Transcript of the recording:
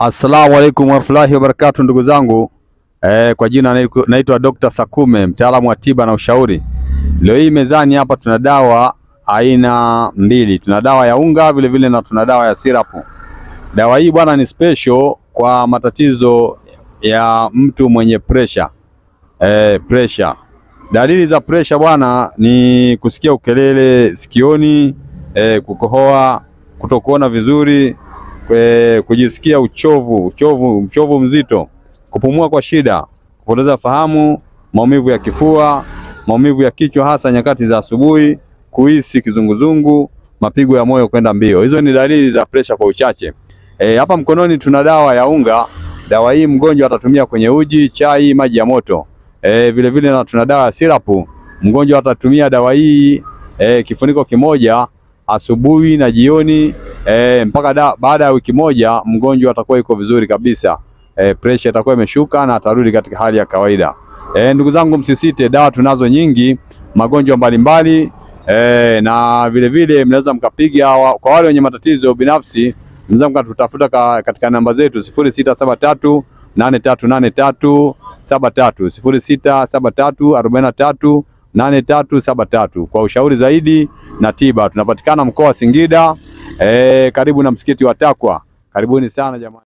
Assalamu alaikum warahmatullahi wabarakatuh, ndugu zangu. Kwa jina naitwa Dr. Sakume, mtaalamu wa tiba na ushauri. Leo hii mezani hapa tuna dawa aina mbili. Tuna dawa ya unga vile vile na tuna dawa ya sirapu. Dawa hii bwana ni special kwa matatizo ya mtu mwenye pressure. Pressure. Dalili za pressure bwana ni kusikia ukelele sikioni, kukohoa, kutokuona vizuri, kujisikia uchovu mzito, kupumua kwa shida, kupoteza fahamu, maumivu ya kifua, maumivu ya kichwa hasa nyakati za asubuhi, kuhisi kizunguzungu, mapigo ya moyo kwenda mbio. Hizo ni dalili za pressure kwa uchache. Hapa mkononi tuna dawa ya unga. Dawa hii mgonjwa atatumia kwenye uji, chai, maji ya moto. Vile vile na tuna dawa ya sirapu. Mgonjwa atatumia dawa hii kifuniko kimoja asubuhi na jioni, mpaka baada ya wiki moja mgonjwa atakuwa yuko vizuri kabisa. Pressure itakuwa imeshuka na atarudi katika hali ya kawaida. Ndugu zangu, msisite, dawa tunazo nyingi, magonjwa mbalimbali, na vile vile mnaweza mkapiga kwa wale wenye matatizo binafsi, mnaweza mkatutafuta katika namba zetu 0673 8383 73, 0673 43 8373 kwa ushauri zaidi na tiba. Tunapatikana mkoa wa Singida, karibu na msikiti wa Takwa. Karibuni sana jamani.